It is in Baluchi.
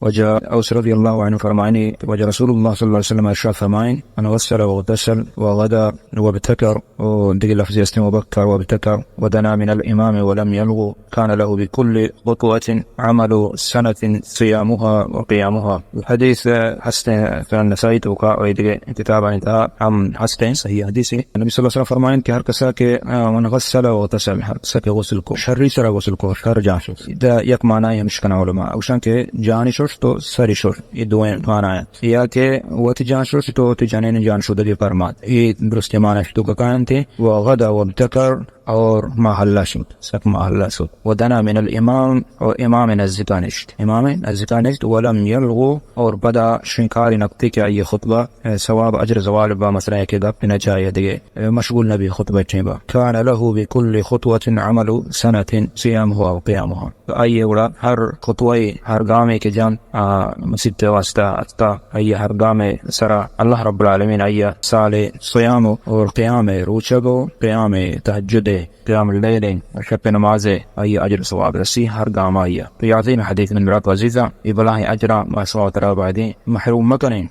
واجہ اوس رضی اللہ عنہ فرمائنی، واجہ رسول اللہ صلی اللہ علیہ وسلم ارشاد فرمائن: من غسل واغتسل وغدا وابتكر، و دگہ لفظی استیں: وبكر وابتكر ودنا من الإمام ولم يلغ كان له بكل خطوة عمل سنة صيامها وقيامها. حدیث ہستیں سنن نسائی توکا و دگہ کتابانی تہا ہم ہستیں، صحیح حدیث ہے۔ نبی صلی اللہ علیہ وسلم فرمائن کہ ہر کسا کہ، آ، من غسل واغتسل، ہر کسا کہ غسل کو، شری سرا غسل کو، شر جان شو۔ دا یک معنی ہمش کنا علماء گوشن کہ جانی شش تو سری شش، یہ دوئیں معنی ہیں۔ یا کہ وتی جان شش تو وتی جنین جان شدگی فرمات، یہ درست معنی شتو کائنتے۔ وغدا وابتكر، اور ماہلا شت، سک ماہلا شت۔ ودنا من الإمام، اور امام نزدیکا نشت، امام نزدیکا نشت۔ ولم يلغ، اور پدا شنکاری نکتی کہ آئی خطبہ، اے، ثواب اجر زوال با، مثلاً کہ گپ نہ چاہیے دگہ، اے، مشغول نبی خطبہ ٹیم با۔ كان له بكل خطوة عمل سنة صيامها وقيامها۔ تو آئی گڑا ہر خطوہ، ہر گامے کہ جان، آ، مسیت واسطہ اتکا، آئی ہر گامے سرا اللہ رب العالمین آئی سال صیام اور قیام روچگ و قیام تہجد، قیام اللیل، شپ نماز، آئی اجر ثواب رسی ہر گام آئی۔ تو یازین حدیث من برات عزیزاں، یہ بلاہیں اجرا ما ثواب ترا بایدیں محروم مکنیں۔